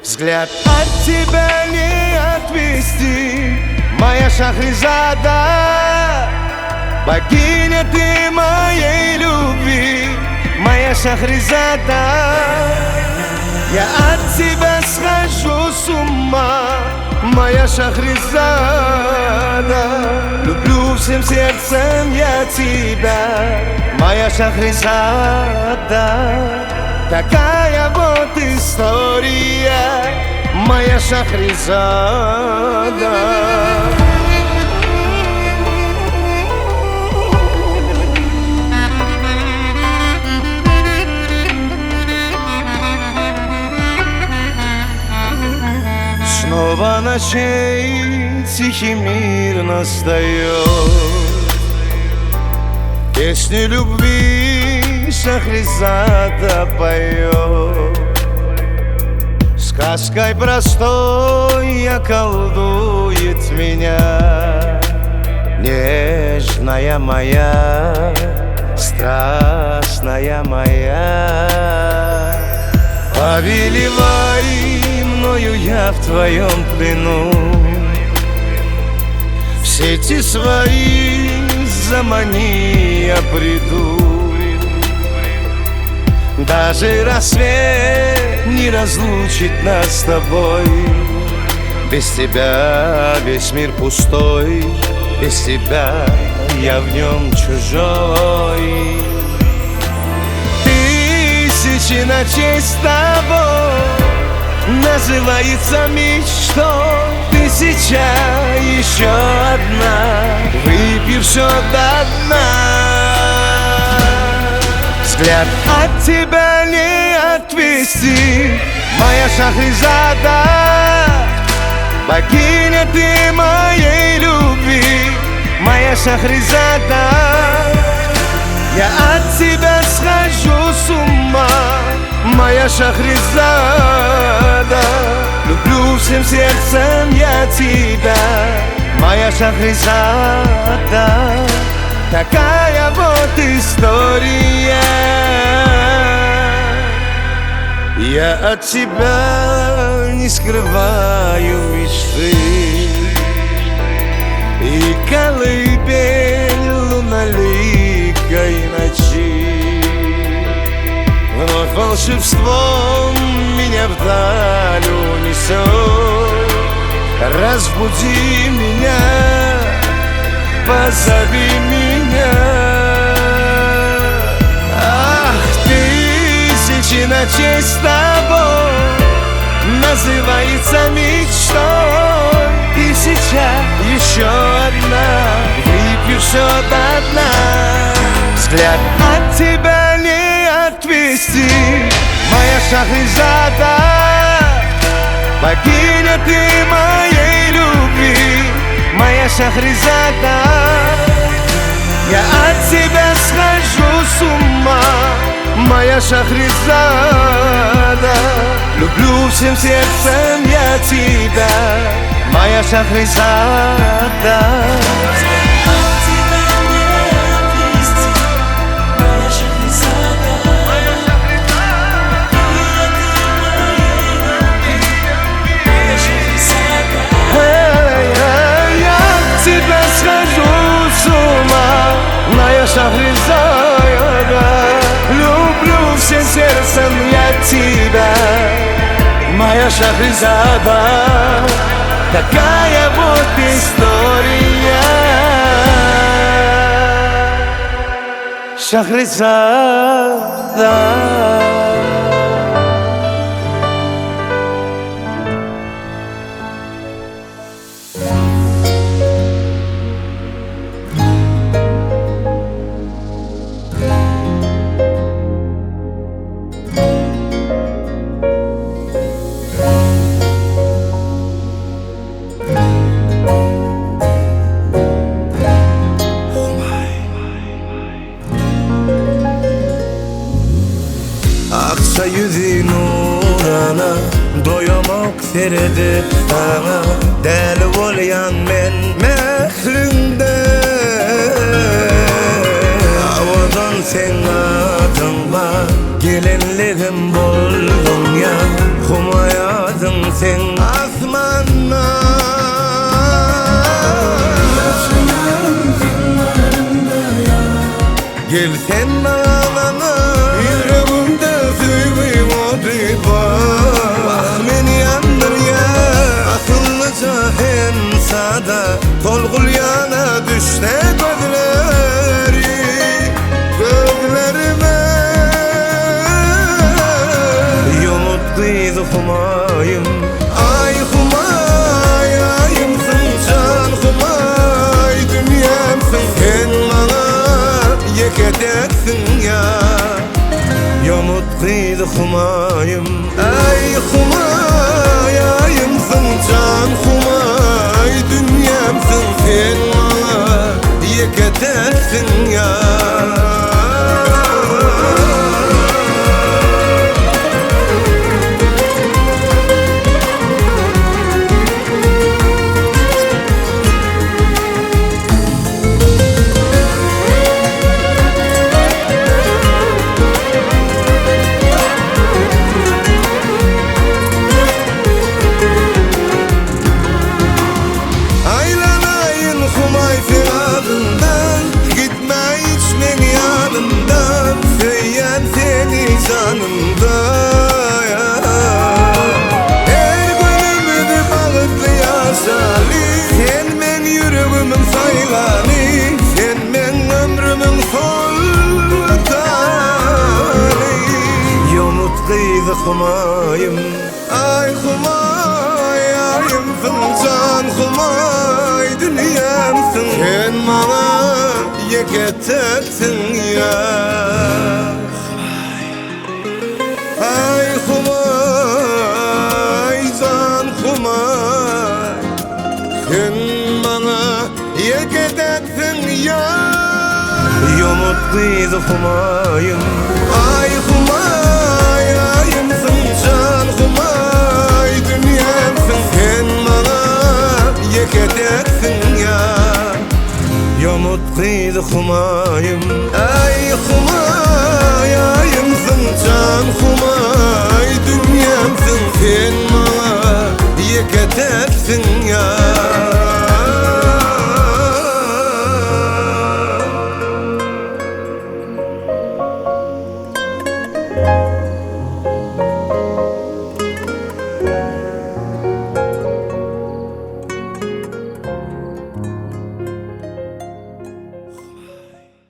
Взгляд от тебя не отвести, моя Шахризада, Богиня ты моей любви, моя Шахризада. Я от тебя схожу с ума, моя Шахризада. Люблю всем сердцем я тебя, моя Шахризада. Такая вот история, моя Шахризада. Снова ночей тихий мир настает Песни любви Шахризада поет Сказкой простой околдует меня Нежная моя, страстная моя Повелевай мною я в твоем плену В сети свои замани я приду Даже рассвет не разлучит нас с тобой Без тебя весь мир пустой Без тебя я в нем чужой Тысячи ночей с тобой Называется мечтой Тысяча еще одна Выпив все до дна Взгляд от тебя не отвести Моя Шахризада Богиня ты моей любви Моя Шахризада Я от тебя схожу с ума Моя Шахризада Люблю всем сердцем я тебя Моя Шахризада Такая вот история Я от тебя не скрываю мечты И колыбель луноликой ночи Вновь волшебством меня вдаль унесет Разбуди меня, позови меня Ах, тысячи ночей с тобой Называется мечтой Тысяча, еще одна Выпью все до дна Взгляд от тебя не отвести Моя Шахризада Богиня ты моей любви Моя Шахризада Я от тебя схожу с ума Моя Шахризада Люблю всем сердцем я тебя Моя Шахризада Эй, эй, я от тебя схожу с ума Моя Шахризада Люблю всем сердцем я тебя Моя Шахризада Такая вот история Шахризада Akça ýüzi nurana Doýamok seredip saňa Däli bolýan men mähriňden Owadan seň adyň bar Gelinligim bolduň ýa Humaý adyň. seň asmanda. Ýaşaýaryn seň baryňda ýar. Gel sen maňa maňa. Ýüregimde söýgiň ody bar. Wah meni ýandyrýar. Asyllyja hem sada. Tolgulýana düşse gözleri. Gözlerime. Ýomut gyzy Humaýym. Aý Humaý aýymsyň jan Humaý dünýämsiň sen maňa ýeke täksiň ýa. Ýomut gyzy Humaýym. Aý Humaý aýymsyň jan Humaý dünýämsiň sen maňa ýeke täksiň ýa. Aýlanaýyn Humaý seň adyňdan, Gitme hiç meň ýanymdan, Söýýän seni janymda. Her günümizi bagtly ýaşaly, Sen meň ýüregimiň saýlany, Sen meň ömrümiň soltany. Ýomut gyzy Humaýym. Aý Humaý aýymsyň jan Humaý dünýämsiň sen maňa ýeke täksiň ýa. Aý Humaý jan Humaý sen maňa ýeke täksiň ýa. Ýomut gyzy Humaýym. Aý Humaý aýymsyň jan Humaý dünýämsiň sen maňa ýeke täksiň ýa. Ýomut gyzy Humaýym. Aý Humaý.